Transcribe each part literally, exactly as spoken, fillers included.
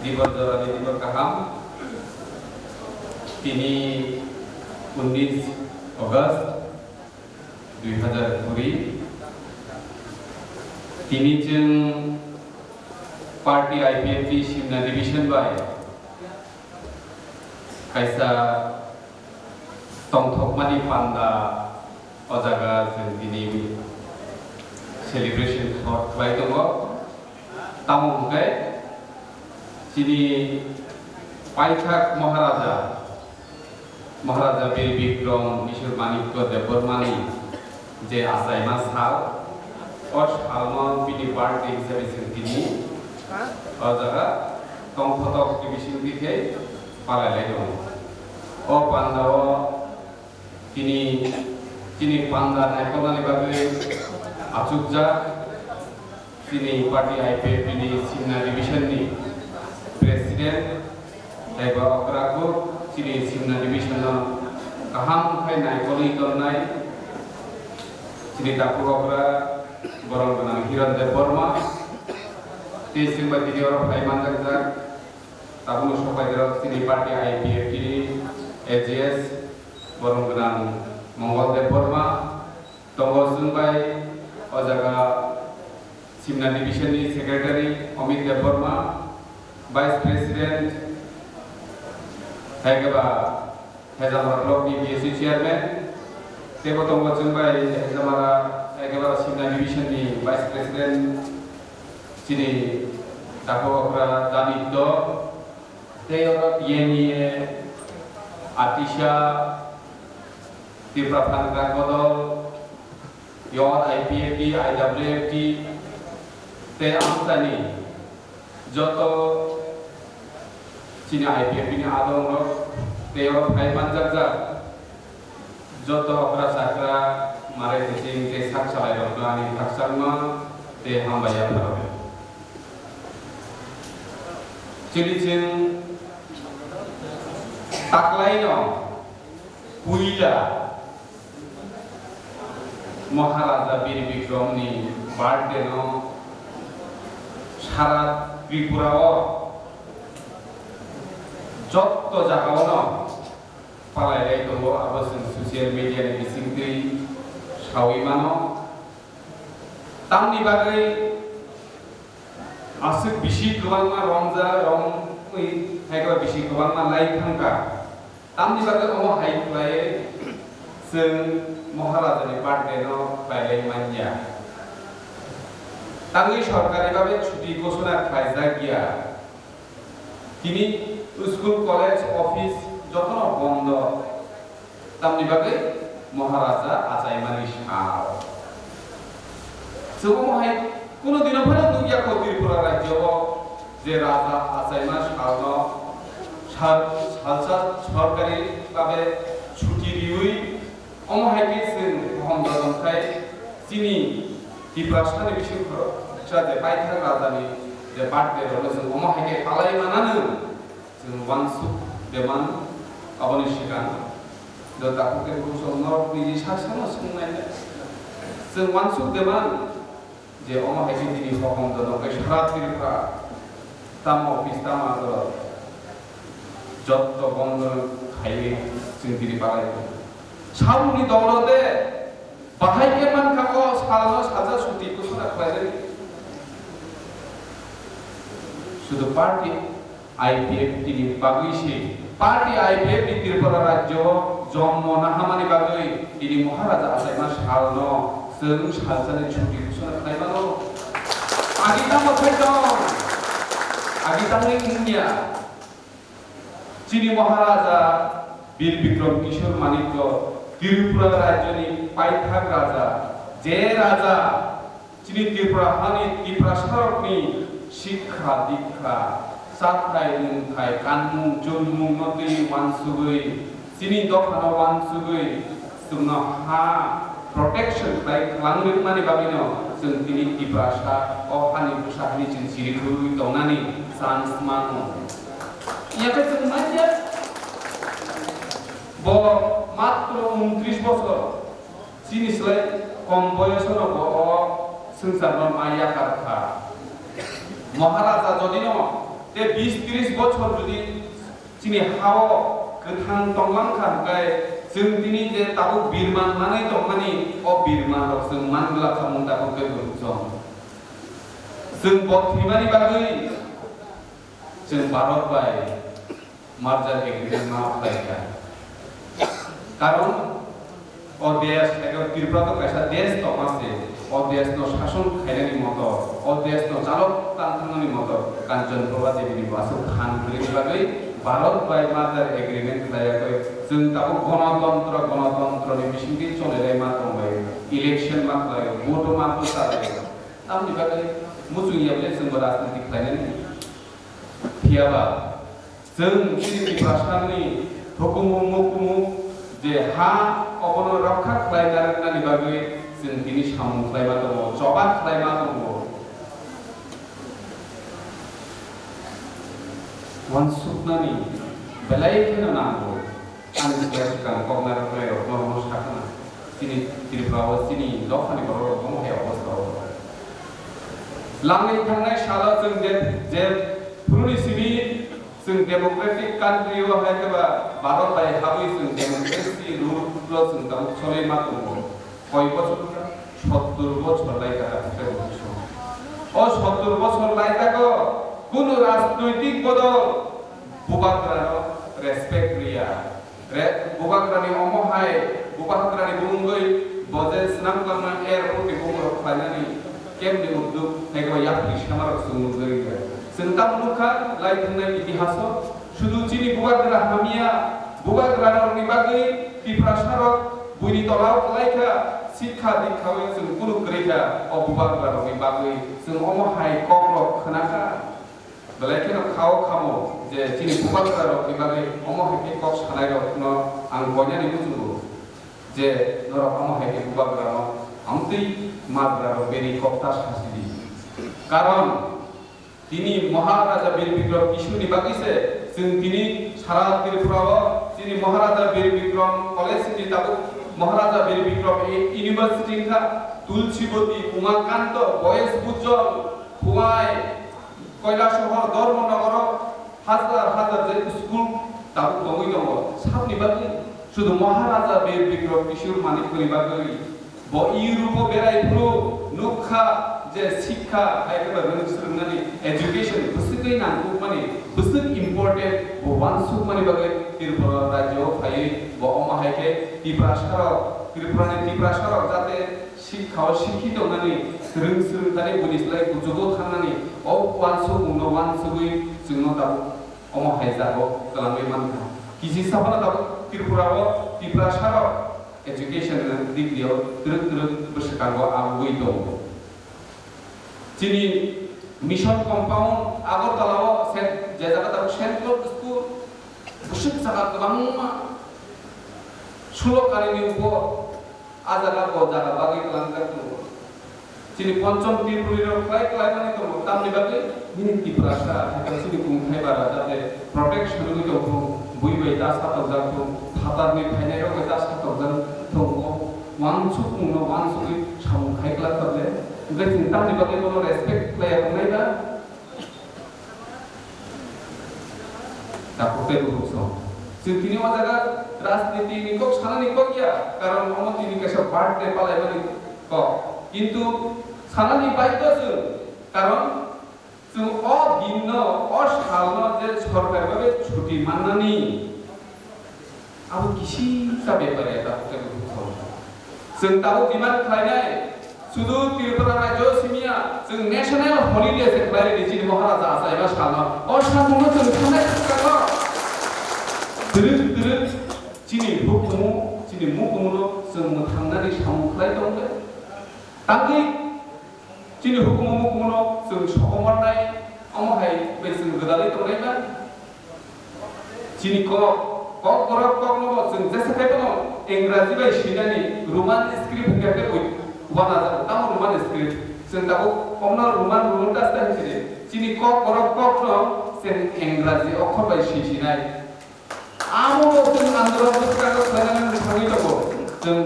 Dibor jorani dibor kaham. Tini unnish August dui hazar kuri. Tini chwng party I P F T Simna Division bai kaisa tongthokmani panda o jaga chwng tini celebration khlai tongo. Tamo hwnkhe chini paithak Maharaja, Maharaja Bir Bikram Kishore Manikya Debbarmani je achaima sal, o salno bini birthday hisabe chwng tini o jaga tongthotok twi bising twi khe palai lai tongo. O pandao tini, chini panda naikolnani bagwi achukjak chini party I P F T ni Simna Division ni President, tei ba okra kuk chini Simna Division no kaham khai naikolwi tonnai chini takhuk okra borom gwnang Hiron Debbarma, tei chwng bai tini oro phai manjakjak. Tabukno sokphaijak chini party I P F T ni A G S borom gwnang Mongol Debbarma, tongo chwng bai o jaga Simna Division ni Secretary Amit Debbarma, Vice President, hai khe ba Hezamara Block ni B S C Chairman, teibo tongo chwng bai Hezamara, hai khe ba Simna Division ni Vice President, chini takhuk okra Danityo, tei oro T N E A, Atisha, Tripura Phangra Bodol, Yon I P F T, I W F T, tei amchaini joto chini I P F T ni adongrok tei oro phai manjakjak joto okra chakra, marai kiching tei sak salairokno ani khakchangma tei hambai yapharwi. Chini chwng taklaino puila Maharaja Bir Bikramni birthday no sara Tripura o jotto jaga o no palai lai tongo, abo chwng social media ni bisingtwi sawi mano. Tamni bagwi aswk bisi kwbangma romja romwi hai khe bisi kwbangma lai thangkha. Tamni bagwi omo hai khlaiwi chwng Maharajani birthday no khlailai manya. Tangwi sorkari babe chuti ghosona khlaijak ya. Tini school, college, office jotono bondo. Tamni bagwi Maharaja achaimani sal. Chwng omo hai kuno dino phano nukya kho Tripura rajyo o je raja achaima salno sal, salsa sorkari babe chuti riwi omo hai khe chwng kaham jotong khai chini Tiprasani bising khoroksa je paithak rajani je birthday rokno chwng omo hai khe palai mananw. Chwng uansuk deman aboni swkang do takhuk tei bukhuk norok niji sak sakno swngnainai. Chwng uansuk deman je omo hai khe tini hokom dono khe sara Tripura tamo office tamo adolot jotto bondo khaiwi chwng tini palai tongo. Saboni dolo de bahai khe mankha o salno salsa chuti ghosona khlaijak. Sudu party I P F T ni bagwi se, party I P F T ni Tripura rajyo jonmo nahamani bagwi tini Maharaja achaima salno chwng salsani chuti ghosona khlai mano. Agi tamo khaitong, agi tamo wngya. Chini Maharaja Bir Bikram Kishore Manikya Tripura rajyoni paithak raja, je raja chini Tripura hani Tiprasarokni sikha dikha, chathai nungthai, kanmung chunmung no twi uansugwi, chini dophano uansugwi, chwngno ha protection khlai khwlangwi wngmani bagwino chwng tini Tiprasa o hani bwsa hwnwi chwng chirikhwi tongnani chance mano. Yakhe chwng naikhe bo matro untris bosor, chini slai kom boyosono bo o swngcharno ma yakar kha. Maharaja jodino Tei bis tris bochor jodi chini hao kwthang tonglang kha hwnkhe, chwng tini je tabuk birman manwi tongmani, o birman rok chwng mangla khamung tabuk tei buruk chwng. Chwng bo thwimani bagwi chwng Bharat bai merger agreement ma khlai kha. Karon o desh, ekdom Tripura to kaisa desh tongma se, o desh no shason khainani moto, o desh no chalok tang thangnani moto Kanchan Prabha Devi ni bo aswk khan kwrwini bagwi Bharat bai merger agreement khlaiya koi. Chwng tabuk gonotontro, gonotontro ni bisingtwi cholilaima tongbai, election ma khlai, vote ma kwchalai. Tamni bagwi muchung ya bile chwng bo rajniti khlainani. Phiyaba, chwng chini Tiprasani hukumu mukumu je ha obono rokha khlai narwknani bagwi chwng tini samung khlaima tongo, choba khlaima tongo. Wansuknani belai kheno nango. Ani siya swkang kok narwknai rokno hwnwi sakha na. Chini Tripura o chini dophani borok rok omo hai obostha o. Langwi thangnai salo chwng je, je phuruni simi chwng democratic country o hai khe ba Bharat bai habwi chwng democracy rule o chwng tabuk solwi ma tongo. Koi bochor wngkha? Sottur bochor lai kha tabuk tei buphang song. O sottur bochor lai jago kunu rajnoitik bodol bubagrano respect riya. Re-, bubagrani omo hai, bubagrani bumungwi bo je swnam kwlangma airport ni bumung rok khlainani kemni udduk hai khe ba yapri semarok chwng nugwi rwkha. Chwng tamo nukha lai thwngnai itihaso, sudu chini bubagra hamya, bubagrarokni bagwi Tiprasarok buini tolao kwlai kha, sikha dikhawi chwng kunu kwrwi kha, o bubagrarokni bagwi chwng omo hai kokrok khna kha. Belai kheno khao khamo je chini bubagra rokni bagwi omo hai khe kok sanai rokno ang koinani muchungo je norok omo hai khe bubagra no amtwi magra rok beri kok ta sasi di. Karon tini Maharaja Bir Bikram Kishore ni bagwi se chwng tini sara Tripura o chini Maharaja Bir Bikram College ni tabuk Maharaja Bir Bikram University wngkha, Tulsiboti, Umakanto, Boys Bujol, Khowai, Kailasahar, Dharmanagar o hajar hajar je school tabuk tongwi tongo. Saboni bagwi? Sudu Maharaja Bir Bikram Kishore Manikya ni bagwi. Bo Europe o berai phuru nukha je sikha hai khe ba rwng swrwngnani education bwswkwi nangkukmani, bwswk important bo uansukmani bagwi Tripura rajyo o phaiwi bo omo hai khe Tiprasarok, Tripurani Tiprasarok jate Sikha o sikhi tongnani, swrwng swrwng tani buini slai kuchugo thangnani, o uansukmungno uansugwi chwngno tabuk omo hai jago kwlangwi mankha. Kisi saphano tabuk Tripura o Tiprasarok education degree o twrwk twrwk bwswkango abugwi tongo. Chini Mission Compound Agartala o Saint, je jaga tabuk Saint Claude School, bwswk jaga kwbangma sulo kanini upo. A jaga bo jaga bagwi kwlangjak tongo. Chini Ponchom Tripuri rok khlai khlai mani tongo. Tamni bagwi nini Tiprasa hai khe chini kungthai bara jate protection wngwi tong thung, bui bai ta satokjak thung, phatarni phainai rok bai ta satokjak thung. O uansukmungno uansugwi samung khai kwlak tongo. Hwnkhe chwng tamni bagwi bono respect khlai ya tongnai ba? Takhuk tei bukhuk song. Chwng tini o jaga rajniti ni kok sanani kok ya, karon omo tini kaisa birthday palaimani kok. Kintu sanani baidhyo chwng, karon chwng o din no, o sal no je sorkari babe chuti mannani, abo kisi sa bepar ya, takhuk tei bukhuk song. Chwng tabuk demand khlainai, sudu Tripura rajyo simiya, chwng national holiday se khlai ridi chini Maharaja achaima salno. O samungno chwng thangnai swkang no. Twrwk twrwk chini hukumu, chini mukumuno chwng mwthangnani samung khlai tongkhe. Tangwi chini hukumu mukumuno chwng sokomornai, omo hai bai chwng gwdalwi tongnai ba. Chini kok, kok borok kokno bo chwng jesa khai phano Engraji bai swinani Roman script hwnkhe tei ui-, uanajago, tamo Roman script. Chwng tabuk omno Roman, Roman kasta hinwi sini. Chini kok borok kokno chwng Engraji okhor bai swi sinai. Amo bo chwng andolon bwskango khlainani mwthangwi tongo. Chwng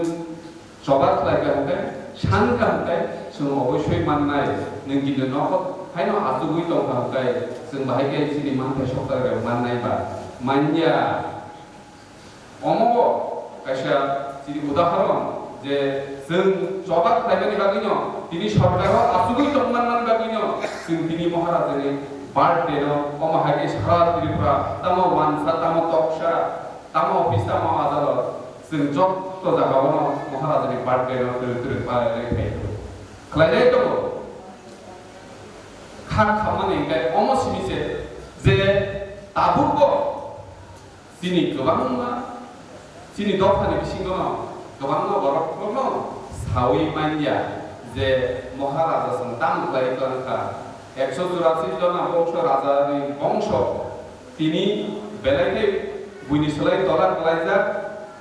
choba khlai kha hwnkhe, san kha hwnkhe, chwng oboisoi mannai. Nwng kintu nogo Haino achugwi tongkha hwnkhe, chwng bahai khe chini manthai sokchar rok mannai ba manya. Omo bo kaisa chini udahoron je chwng choba khlaimani bagwino, tini sorkaro achugwi tongmanmani bagwino chwng tini Maharajani birthday no omo hai khe sara Tripura tamo wansa, tamo toksa, tamo office, tamo adalot chwng jotto jagao no Maharajani birthday no twrwk twrwk palai lai phai khlailai tongo. Kha khamani hwnkhe omo simi se je tabukbo chini kwbangma, chini dophani bisingono kwbangma borokno sawi manya je Maharaja chwng tamo khlai tongkha. Ekso churasi jona bongso rajani bongso tini belai khe buini slai tola klaijak,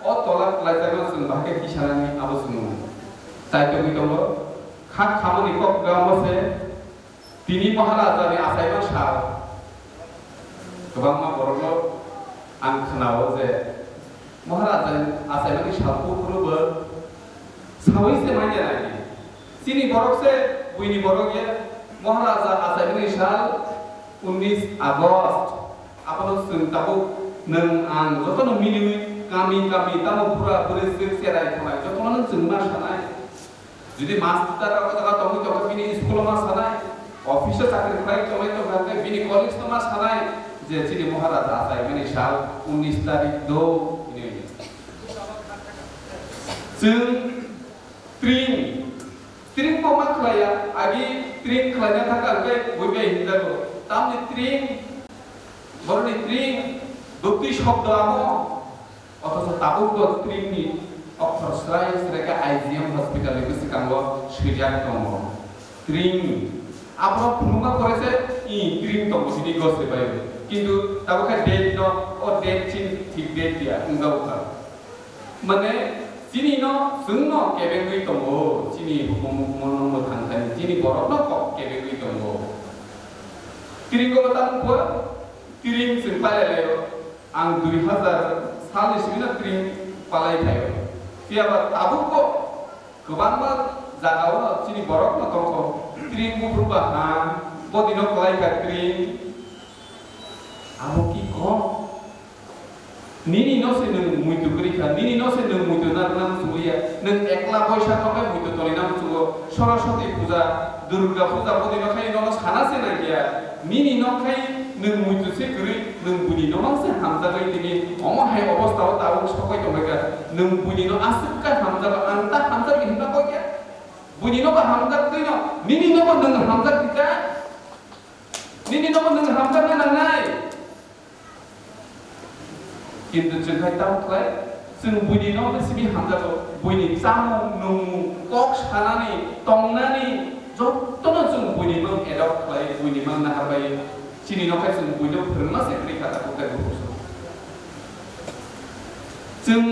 o tola klaijakno chwng bahai khe tisanani abo chwng nukgo. Chaitogwi tongo, kha khamani kok gamo se tini Maharajani achaima sal. Kwbangma borokno ang khnao je Maharajani achaimani sal kuphuru bo sawi se manya nai. Chini borok se buini borok ya Maharaja achaimani sal unnis August. Abono chwng tabuk nwng ang jotono miliwi kami kami tamo bura bwrwi swk cherai khonai jotono chwng ma sanai. Jodi master o jaga tongwi tongkha bini school o ma sanai, office o chakri khlai tongwi tongkha hwnkhe bini colleagues no ma sanai je chini Maharaja achaimani sal unnis tarik do hinwi. Chwng tring, tring bo ma khlaiya, agi tring khlaina thangkha hwnkhe buibai hinjago. Tamni tring, boroni tring, buktwi shobdo amo. Othocho tabukbo tringni okthor srai srai khe I G M hospital ni bwskango swijak tongo. Tring. Abono phunukma pore se, i, tring tongo hini gose bai. Kintu tabuk khe date no, o date chin thik date ya, wngkha wngkha. Mane, chini no, chwng no kebengwi tongo, chini hukumu hukumu no mwthang thani, chini borok no kok kebengwi tongo. Tring ko tamo pho, tring chwng palai laio. Ang dui hazar salni simi no tring palai phaio. Phiya ba tabukbo kwbangma jagao chini borok no tongkho. Tring buphuru ba ham, bodi no kwlai kha tring. Abo ki kok? Nini no se nwng muitu kwrwi kha, nini no se nwng muitu narwkna muchungliya. Nwng ekla boisa no khe muitu tonina muchungo. Saraswati puja, Durga puja, bodi no khe nono sana se nangya. Nini no khai nwng muitu se kwrwi, nwng buini no mang se hamjagwi tini omo hai obostha o tabuk sokoi tongbaikha. Nwng buini no aswk khe hamjago, ang ta hamjagwi hwnna koi khe? Buini no bo hamjak twi no, nini no bo nwng hamjak di ta? Nini no bo nwng hamjakna nangnai. Kintu chwng khai tamo khlai, chwng buini no simi hamjago, buini chamung, nungmung, kok sanani, tongnani, jotono chwng buini mang adopt khlai, buini mang naharbai, chini no khai chwng buino phwrwngma se kwrwi kha tabuk tei buphuru. Chwng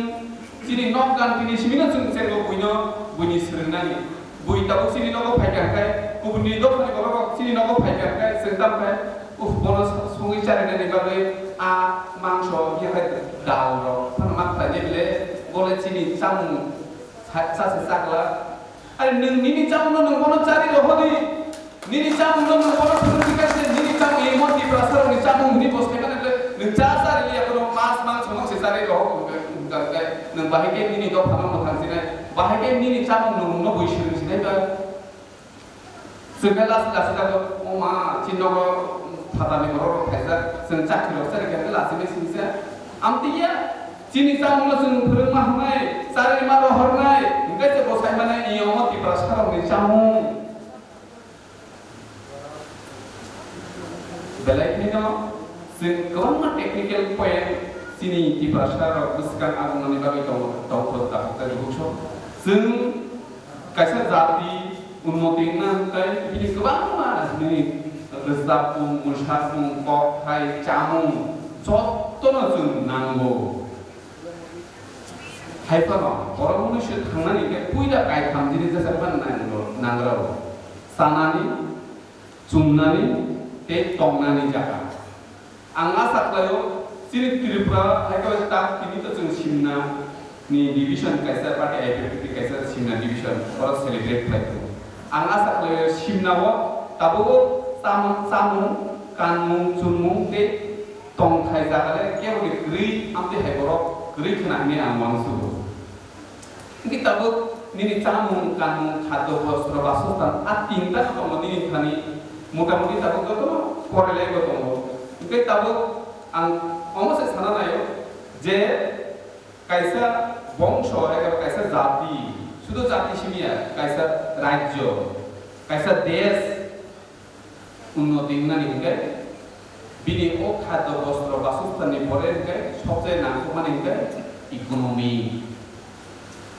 chini nok gan tini simi no chwng chengbo buino, buini swrwngnani. Bui tabuk chini nogo phaikha hwnkhe, kubuni dophani borok rok chini nogo phaikha hwnkhe, chwng tamo khe, uff, bono songwi charinani bagwi a mangso, yakhai dal rok phano ma khlainai bile, bole chini chamung sa-, sa se chakla. Are nwng nini chamung no nwng bono chari rohori. Nini chamung no nwng bono phunukgwi kha se, nini chamung emo Tiprasa rokni chamung hwnwi bo sai mano bile, nwng cha cha rili ya bono mas mangso no se chari rohor hwnwi hwnka hwnkhe, nwng bahai khe nini dophano mwthang sinai, bahai khe nini chamung nwng no bui swrwng sinai ba. Chwng khe lasi lasi jago, o ma, chini nogo phatarni borok rok phaijak, chwng chakri rok chari khe lasi bai singsa. Amtwi ya, chini chamung no chwng phwrwngma hwnwi, chari ma rohornai, hwnkhe se bo sai mano, i omo Tiprasa rokni chamung. Belai kheno chwng kwbangma technical point chini Tiprasa rok bwskang agunani bagwi tongo, tongthok takhuk tei bukhuk sok. Chwng kaisa jati unnoti wngna hwnkhe bini kwbangma bini rwchapmung, mwsakmung, kokthai, chamung jottono chwng nango. Hai phano borok mwnwi se thangnani hwnkhe puila kaitham jinis jesa phano nango, nangrao. Chanani, chumnani tei tongnani jaga. Ang asa khlaio, chini Tripura hai khe tak tini to chwng Simna ni division kaisa party I P F T kaisa Simna division oro celebrate khlai tongo. Ang asa khlaio Simna o tabuk Tamo-, chamung, kanmung, chumung tei tongthai jaga le kebo ni kwrwi amtwi hai borok kwrwi khna hwnwi ang uansugo. Hwnkhe tabuk nini chamung, kanmung, khaddo, bostro, basostan a tinta tongo nini thani, motamuti tabuk jotono porelai bo tongo. Hwnkhe tabuk ang omo se sana naio je kaisa bongso eba kaisa jati, sudu jati simi ya, kaisa rajyo, kaisa desh unnoti wngnani hwnkhe bini o khaddo, bostro, basostan ni pore hwnkhe sobse nangkukmani hwnkhe economy,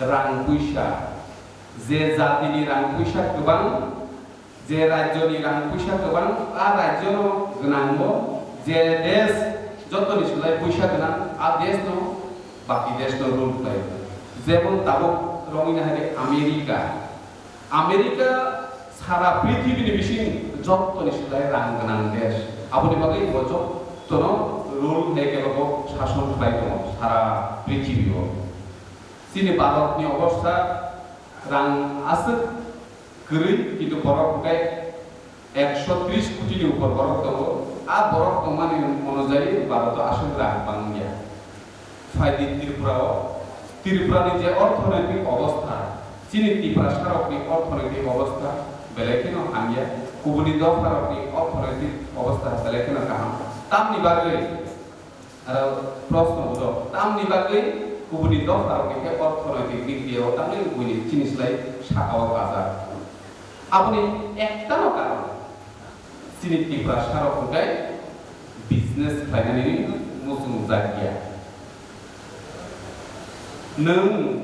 rang puisa, je jatini rang puisa kwbang, je rajyoni rang puisa kwbang, a rajyono gwnango, je desh jotoni slai puisa gwnang, a deshno baki deshno rule khlaio. Jemon tabuk romwi nahai de America. America sara prithibini bising jotoni slai rang gwnang desh. Aboni bagwi bo jottono rule hai khe bo sason khlai tongo sara prithibio. Chini Bharatni obostha rang aswk kwrwi, kintu borok hwnkhe ekso tris koti ni upor borok tongo. A borok tongmani onujai Bharat o aswk rang bangya. Phaidi Tripura o, Tripura ni je orthonoitik obostha, chini Tiprasa rok ni orthonoitik obostha belai kheno hamya, kubuni dopha rok ni orthonoitik obostha belai kheno kaham. Tamni bagwi Aro proshno bujo, tamni bagwi kubuni dopha rok ni khe orthonoitik dik diya o tamni buini chini slai saka o kajak. Aboni ektano karon chini Tiprasa rok hwnkhe business khlainani muchung jak ya. Nwng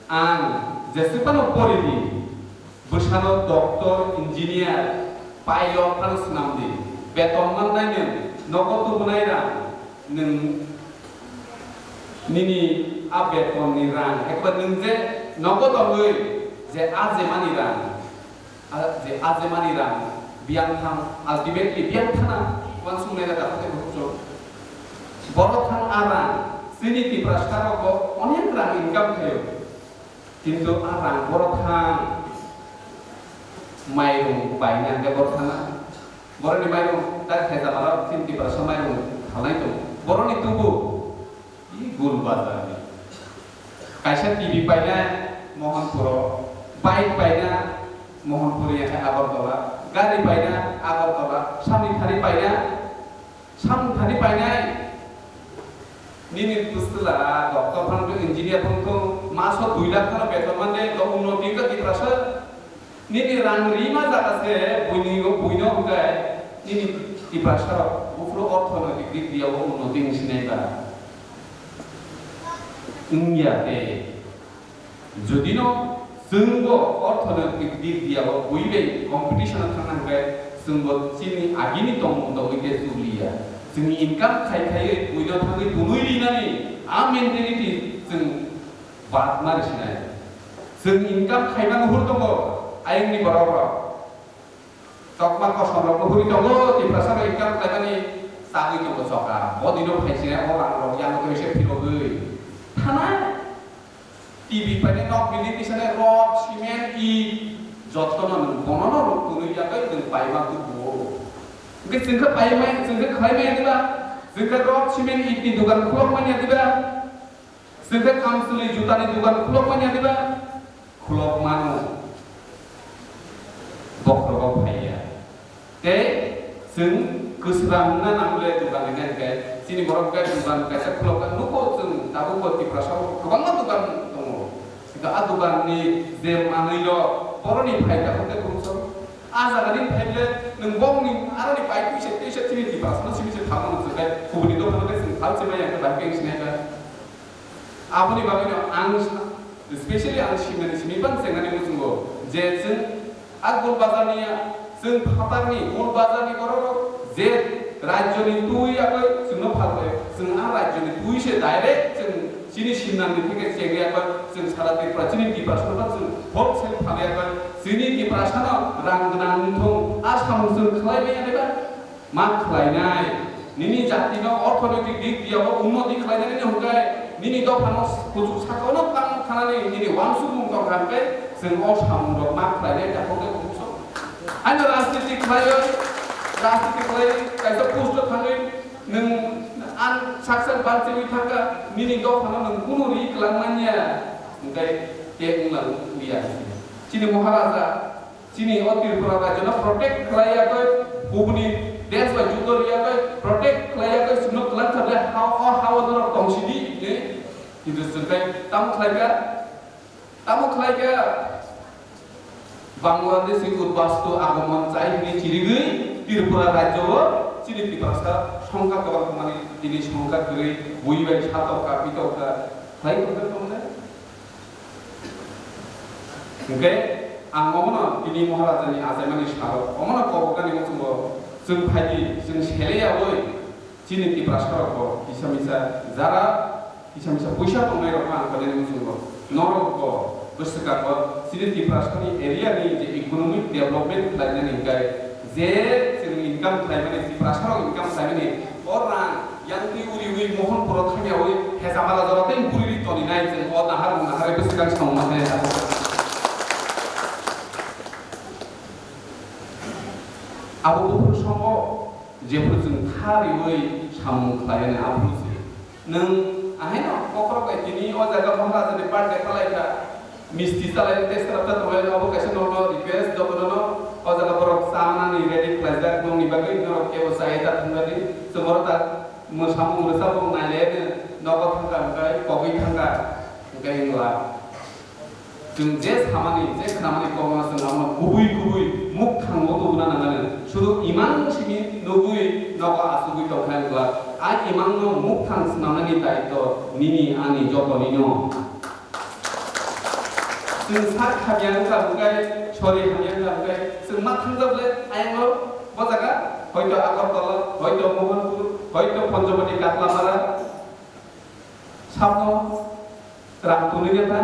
ang jeswk phano pori di, bwsano doctor, engineer, pilot phano swnam di. Beton mannai nwng, nogo tubunai rang, nwng nini a betonni rang, ekbar nwng je nogo tongwi je a jemani rang, a je a jemani rang, biyang thang, ultimately biyang thana, uansuknai rok dakhwte bukhukjak. Borok thang a rang, chini Tiprasa rok bo onek rang income khaio. Kintu a rang borok thang mairung paina hwnkhe borok thang borokni mairung ta khe jaga rok chini Tiprasa mairung thalnai tongo. Borokni tubu i Gul Bazar ni. Kaisa T V paina Mohanpuro, bike paina Mohanpur ya khe Agartala, gari paina Agartala, samni thani paina Samung thani painai, nini bwsla doctor phano thung, engineer phano thung, maso dui lakh phano beton mande, to unnoti wngkha Tiprasa. Nini rang rima jaga se buini, buino hwnkhe nini Tiprasa rok buphuru orthonoitik dik diya o unnoti wng sinai ba? Wngya tei. Jodi no chwngbo orthonoitik dik diya o bui bai competition o thangna hwnkhe chwngbo chini agini tongmung tongwi khe chuliya. Chwngni income khai khaiwi buino thangwi bunui rinani a mentality chwng bad ma risinai. Chwng income khaima nuhur tongo ayangni borok rok. Tokma kosom rok nuhuri tongo, Tiprasa bai income khlaimani chagwi tongo choka. O dino phaisina o rang rok yang twi se phirogwi. Thanai T V painai nok building tisane rod, cement, it, jottono nwng bonono rok twnwi yagwi nwng paima tubuo. Hwnkhe chwngkhe paimai, chwngkhe khlaimaya diba? Chwngkhe rod, cement, it ni dukan khulok manya diba? Chwngkhe kamchwlwi jutani dukan khulok manya diba? Khulok mano. Bokhorogo phaiya. Tei chwng kwsrang wngna nangle dukan rinai hwnkhe chini borok hwnkhe dukan kaisa khulok kha. Nuko chwng tabukbo Tiprasa o kwbangma dukan tongo. Hwnkhe a dukanni je manwi rok boroni phaida hwnkhe kwrwngsa. A jagani phaibole nwng bongni aroni pai twisa twisa chini Tiprasano simi se thalmano hwnkhe kubuni dophano khe chwng thal se maya hwnkhe bahai khe wng sinai ba. Aboni bagwino ang specially ang simani simi ban chengnani muchungo je chwng a Gul Bazarni, chwng phatarni Gul Bazarni borok je rajyoni twi agoi chwngno phalbai, chwng a rajyoni twi se direct chwng chini simnani theke chengwi agoi chwng sara Tripura chini Tiprasa no chwng wholesale phalwi agoi chini Tiprasano rang gwnang wngthung a samung chwng khlai maya diba? Ma khlainai, nini jatino orthonoitik dik diya o unnoti khlainani hwnkhe, nini dophano kuchuk sakao no tang thanani nini uansukmung tongkha hwnkhe, chwng o samungrok ma khlainai dakhokhe bumsok. Haino rajniti khlaiwi, Rajniti khlai kaisa post o thangwi nwng an success banchiwi thangkha, nini dophano nwng kunu ri kwlang manya, hwnkhe khe wnglang wngya. Chini Maharaja, chini o Tripura rajyono protect khlai yagwi, kubuni desh bai juddo ri yagwi, protect khlai yagwi, chwngno kwlang kha bele ha o, ha o norok tong sidi hinwi. Kintu chwng khe tamo khlai kha? Tamo khlai kha, Bangladeshi udbastu agomon chai hwnwi chirigwi Tripura rajyo o chini Tiprasa songkha kwbang tongmani, tini songkha kwrwi bui bai satok ka, pitok ka khlai tongkha tongkha. Hwnkhe ang omono tini Maharajani achaimani salo, omono koboknani muchungo chwng phaidi, chwng sele yaui chini Tiprasa rokbo kisa misa jara kisa misa puisa tongnai rok ang khainani muchungo norokbo bwswkango chini Tiprasani area ni je economic development khlainani hinkhe je chwng income khlaimani, Tiprasa rok income khlaimani o rang yang twi uri uri Mohanpur o thangyaui hejamala jora tei buri ri toni nai chwng o nahar mung nahar bwswkang samung ma khe. Abo buphuru songo jephuru chwng tha riui samung khlai ani aphuru se. Nwng ahaino kokrok bai tini o jaga Maharajani birthday khalai kha. Misti chalai tei srapta tonglai abo kaisa nokno request dokonono o jaga borok chanani ready khlaijak nokni bagwi norok kebo chaya ta thangmani. Chwng oro ta mwsamung rwchapung nailaiwi nogo thangkha hwnkhe kogwi thangkha hwnkhe wngla. Chwng je samani, je khnamani kokno chwng abono kubui kubui mukthang o tubuna nangnai. Sudu imang simi nugui nogo achugui tongkha wngla. A imangno mukthang swnamnani daitto nini ani jotonino. Chwng sak hamya wngkha hwnkhe, sori hamya wngkha hwnkhe, chwng ma thangjak le ayang o bo jaga, hoito Agartala, hoito Mohanpur, hoito Panchawati, Katlamara, Sabno rang twnwi ya ta,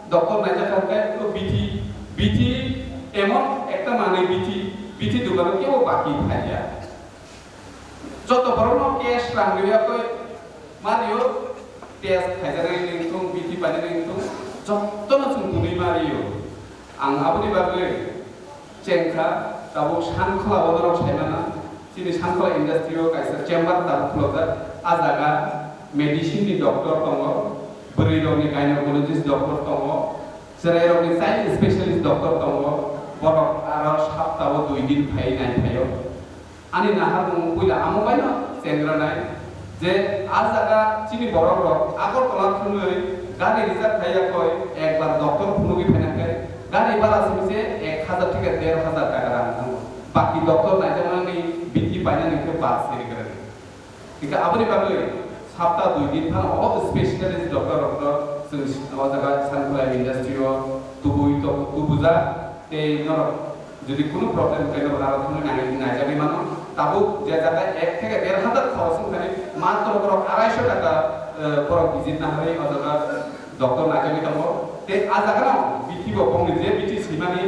doctor naijak kha khe o bithi, bithi emon ekta manwi bithi, bithi dukano kebo baki phaiya. Joto borokno cash rang rwya koi mario, test khaijaknai wngthung, bithi painani wngthung, jotono chwng twnwi mario. Ang aboni bagwi chengkha, tabuk Sankhola o norok saimana, chini Sankhola industry o kaisa chamber tabuk khulokjak, a jaga medicine ni doctor tongo, bwrwi rokni gynecologist doctor tongo, chwrai rokni child specialist doctor tongo, borok aro sapta o dui din phai nai phaio. Ani naharmung puila amo baino chengranai je a jaga chini borok rok Agartala thangwi gari reserve khai ya koi ekbar doctor phunugwi phaina khe gari bara simi se ek hazar theke der hazar taka rang thango. Baki doctor naijaknani bithi painani khe bas siri kwrwng. Hingke aboni bagwi sapta dui din phano o specialist doctor rokno chwng o jaga Sankhola industry o tubui to-, tubujak tei norok jodi kunu problem wngkhe norok aro thangwi nai-, naijagwi mano. Tabuk je jaga ek theke der hazar khoros wngkha ni matro borok arai sho taka, eh, borok visit naharwi o jaga doctor naikagwi tongo. Tei a jaga no bithi bo bongni je bithi swimani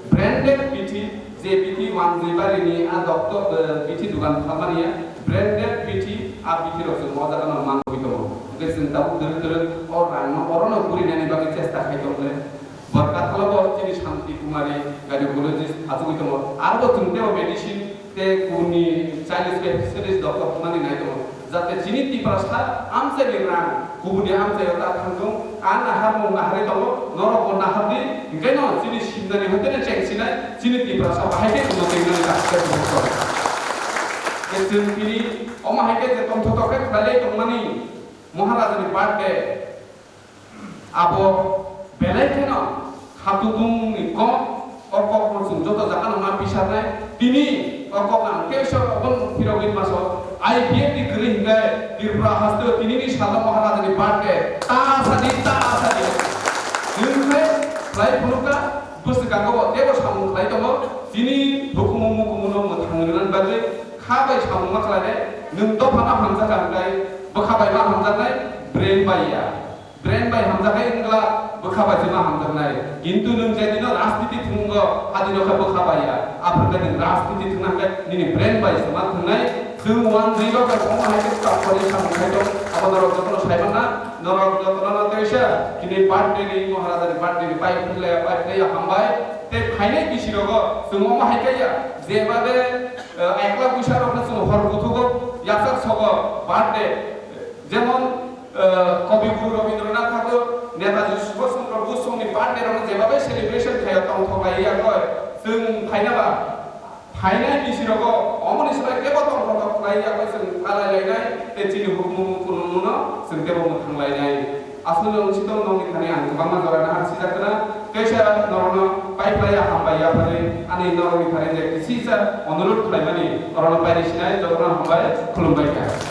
branded bithi, je bithi wanjwi barini a doctor, eh, bithi dukan phalmani ya branded bithi, a bithi rok chwng o jaga no mangwi tongo. Hwnkhe chwng tabuk twrwk twrwk o rang no oro no gurinani bagwi chesta khai tongkhe. Borok Kathala bo chini Shanti Kumari gynecologist achugwi tongo. Arbo chwng teibo medicine tei kubuni child specialist doctor hwnmani nai tongo. Jate chini Tiprasa amchaini rang kubuni amchaio ta thangthung, a naharmung naharwi tongo, norokbo nahardi, hwnkhe no chini simnani hoiteno chengsinai, chini Tiprasa bahai khe unnoti wngnani dakti khe. Tei chwng tini omo hai khe je tongthotok khe khlailai tongmani Maharajani birthday, abo belai kheno khatungni kok, o kokno chwng joto jaga no ma pisarnai. Tini o kok ang teisa obo phirogwi maso I P F ni kwrwi hwnkhe Tripura haste o tinini salo Maharajani birthday ta sadi, ta sadi. Hwnkhe khlai phunukha, bwswkango bo teibo samung khlai tongo. Chini hukumu mukumu no mwthang rwnani bagwi kha bai samung ma khlai de. Nwng dophano hamjakha hwnkhe bwkha bai ma hamjaknai, brain bai ya. Brain bai hamjaknai wngla bwkha bai se ma hamjaknai. Kintu nwng je dino rajniti thwngo, a dino khe bwkha bai ya. Aphuru khe nwng rajniti thwngna hwnkhe nini brain bai se ma thwngnai. Chwng one zero khe omo hai khe tongthokni samung khai tong, abo norok jotono sai manna. Norok jotono no teisa tini birthday ni, Maharajani birthday ni pai phunlaiya, pai phunlaiya hambai. Tei phainai bisi rogo chwng omo hai kaiya, jebabe, eh, ekla puisa rokno chwng hor buthugo, yachak sogo, birthday, jemon, eh, Kobi Guru Rabindranath Thakur, Netaji Subhash Chandra Bose songni birthday rokno jebabe celebration khaio tongthok lai ya koi, chwng phaina ba, phainai bisi rogo omoni swbai kebo tongthok lai ya koi chwng khalai lainai, tei chini hukumu kunumu no chwng tebo mwthang lainai. Aswk wng si tong nokni thani ang kwbangma jora nahar sijak khna, kaisa norokno pai phlai ya hambai ya phari ani norokni thani je kisisa onurodh khlaimani orono pairi sinai jotono hambai khulumbai kha.